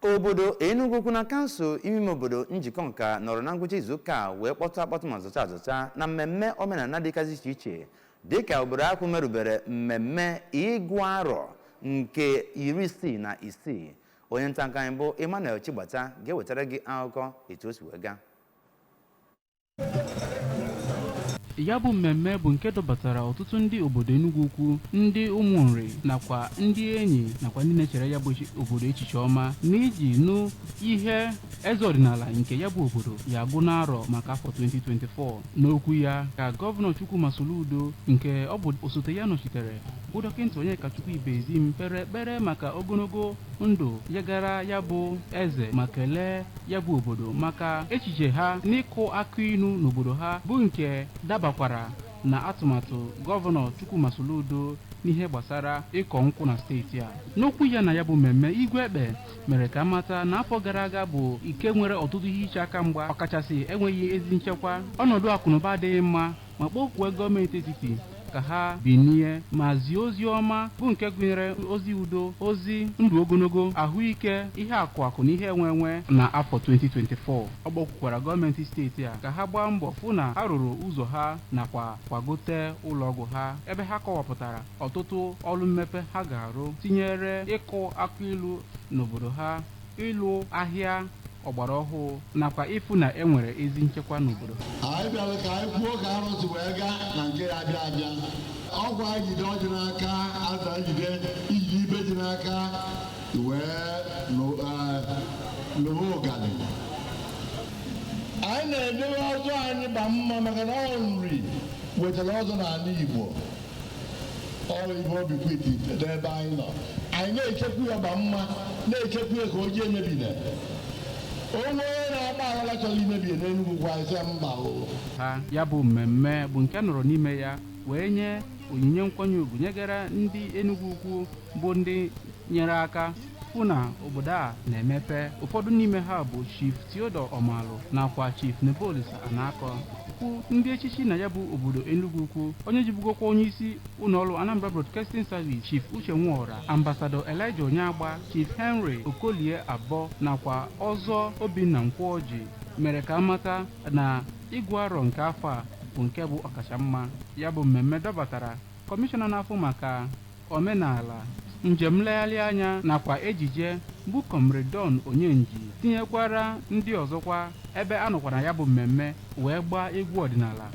Obodo Enugu Ukwu na kansụl ime ime obodo Njikọnka nọrọ na ngwụcha izuụka a wee kpọtụ akpọtụ ma zọcha azọcha na mmemme omenala dịgasị iche iche dịka obodo ahụ merubere mmemme ịgụ arọ nke 66. Onye nta akụkọ anyị bụ Emmanuel Chigbata ga-ewetara gị akụkọ etu o si wee gaa. Ya bụ mmemme bụ nke dọbatara ọtụtụ ndị obodo Enugu Ukwu, ndị Ụmụnri nakwa ndị enyi nakwa ndị na-echere ya bụ obodo echiche ọma n'iji nụ ihe eze ọdịnala nke ya bụ obodo ya agụ n'arọ maka afọ 2024. N'okwu ya ka Gọvanọ Chukwuma Soludo nke ọ bụ osote ya nọchitere bụ Dọkịnta Onyekachukwu Ibezim kpere ekpere maka ogologo ndụ nyegara ya bụ eze ma kelee ya bụ obodo maka echiche ha n'ịkụ akụ inu n'obodo ha bụ nke dabakwara na atụmatụ Gọvanọ Chukwuma Soludo n'ihe gbasara ịkọ nkwụ na steeti a. N'okwu ya na ya bụ mmemme, Igwe Ekpe mere ka amata na afọ gara aga bụ ike nwere ọtụtụ ihe iche aka mgba, ọkachasị enweghị ezi nchekwa, ọnọdụ akụnụba adịghị mma, ma kpọkuo gọọmenti etiti ka ha binie ma zie ozi ọma bụ nke gụnyere ozi udo, ozi ndụ ogologo, ahụike, ihe akụ akụ na ihe enwe enwe na afọ 2024. Ọ kpọkwukwara gọọmenti steeti a ka ha gbaa mbọ fụ na ha rụrụ ụzọ ha nakwa kwagote ụlọọgwụ ha, ebe ha kọwapụtara ọtụtụ ọrụ mmepe ha ga-arụ, tinyere ịkụ akụ ilu n'obodo ha, ịlụ ahịa ọgbara ọhụụ nakwa ịfụ na e nwere ezi nchekwa n'obodo. Anyị bịara ka anyị kwuo ka arụsị wee gaa na nke ya abịa abịa. Ọgwụ anyị jide ọjị n'aka, aza jide ijide ibe ji n'aka wee lụwa ụganị. Anyị na-edowe ọzọ anyị gba mma maka na ọ nri wetara ọzọ n'ala Igbo. Ọrụ ibe obi kwiti n'ebe anyị nọ, anyị na-echekwa ya gba mma, na-echekwa ya ka o ji emebine onwe onye na-agba aghara chọrọ imebi ya n'Enugwu kwa ise mba o. Ha ya bụ mmemme bụ nke nọrọ n'ime ya wee nye onyinye nkwanye ugwu nyegara ndị Enugu Ukwu bụ ndị nyere aka fụ na obodo a na-emepe. Ụfọdụ n'ime ha bụ Chief Theodore Omalu nakwa Chief Nebolisa Anakọ kwu ndị echichi na ya bụ obodo Enugu Ukwu, onye jibugokwa onye isi ụlọọrụ Anambra Broadcasting Service, Chief Uche Nwora, Ambassador Elijah Onyeagba, Chief Henry Okolie Abọ nakwa Ọzọ Obinna Nkwọji mere ka amata na ịgụ arọ nke afọ a bụ nke bụ ọkacha mma. Ya bụ mmemme dọbatara kọmishọna na-afụ maka omenala, njem nlegharị anya nakwa ejije bụ Comrade Don Onyenji, tinyekwara ndị ọzọkwa, ebe a nọkwara ya bụ mmemme wee gbaa egwu ọdịnala.